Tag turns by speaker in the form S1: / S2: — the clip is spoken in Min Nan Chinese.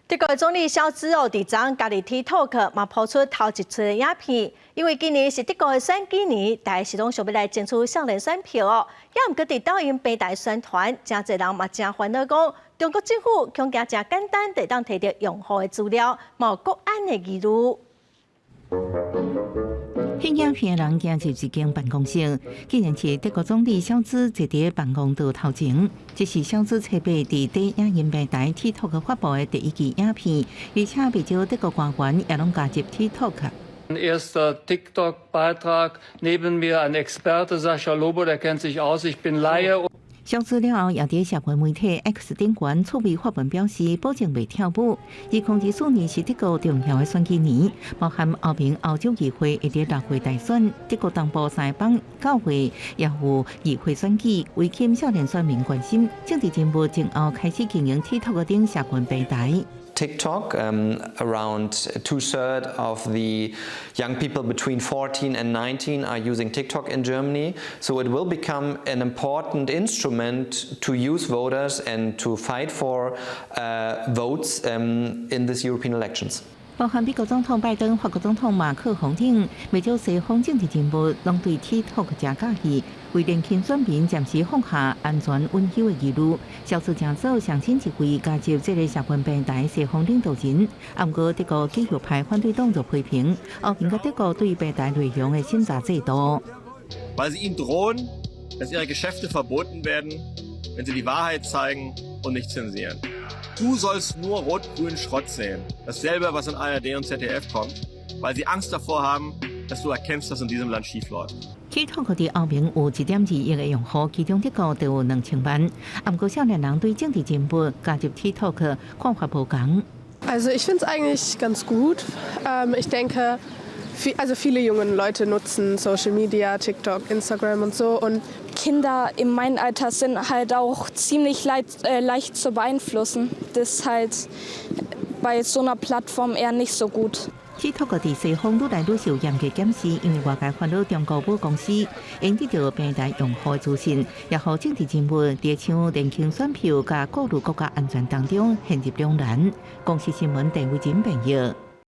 S1: 德國總理蕭茲哦，佇昨昏加入 TikTok 嘛，拋出頭一出的影片。因為今年是德國的選舉年，大家是攏想欲來爭取少年選票哦。猶毋過佇抖音平台宣傳，誠濟人嘛誠煩惱講，中國政府恐驚誠簡單就會當提著用戶的資料，嘛有國安的疑慮。
S2: 翕影片的人行入一間辦公室，竟然是德國總理蕭茲坐佇辦公桌頭前。這是蕭茲初八佇短影音平台 TikTok 發布的第一支影片，而且袂少德國官員也攏加入 TikTok。
S3: Erster TikTok-Beitrag. Neben mir ein Experte, Sascha Lobo, der kennt sich aus. Ich bin Laie.
S2: 蕭茲了後，也佇社群媒體 X 頂懸趣味發文表示，保證袂跳舞。2024年是德國重要的選舉年，包含歐盟、歐洲議會會佇6月大選，德國東部三個邦教會也有議會選舉，為吸少年選民關心。政治人物靜後開始經營 TikTok 等社群平台。
S4: TikTok, around 2/3 of the young people between 14 and 19 are using TikTok in Germany. So it will become an important instrument to use voters and to fight for votes in these European elections.
S2: 包含美國總統拜登、法國總統馬克宏等，袂少西方政治人物攏對 TikTok 誠佮意，為年輕選民暫時放下安全隱憂的疑慮。蕭茲誠早上新一位加入這个社群平台西方領導人，毋過德國極右派反對黨就批評，歐盟佮德國對平台內容的審查制度。
S5: Weil sie ihnen drohen, dass ihre Geschäfte verboten werden, wenn sie die Wahrheit zeigen und nicht zensieren. Du sollst nur rot-grünen Schrott sehen. Dasselbe, was in ARD und ZDF kommt, weil sie Angst davor haben, dass du erkennst, was in diesem Land schiefläuft.
S2: TikTok 佇歐盟有1.2億个用戶，其中德國就有2000萬。毋過少年人對政治人物加入 TikTok 看法無仝。
S6: Also ich finde es eigentlich ganz gut. Ich denke, also viele junge Leute nutzen Social Media, TikTok, Instagram und so. Und
S7: Kinder in meinem Alter sind halt auch ziemlich leicht zu beeinflussen. Das ist halt bei so einer Plattform eher nicht so gut.
S2: TikTok 佇西方愈來愈受嚴格檢視，因為外界煩惱中國母公司會得著平台用戶資訊，也予政治人物佇搶年輕選票佮顧慮國家安全當中陷入兩難。公視新聞鄭偉珍編譯。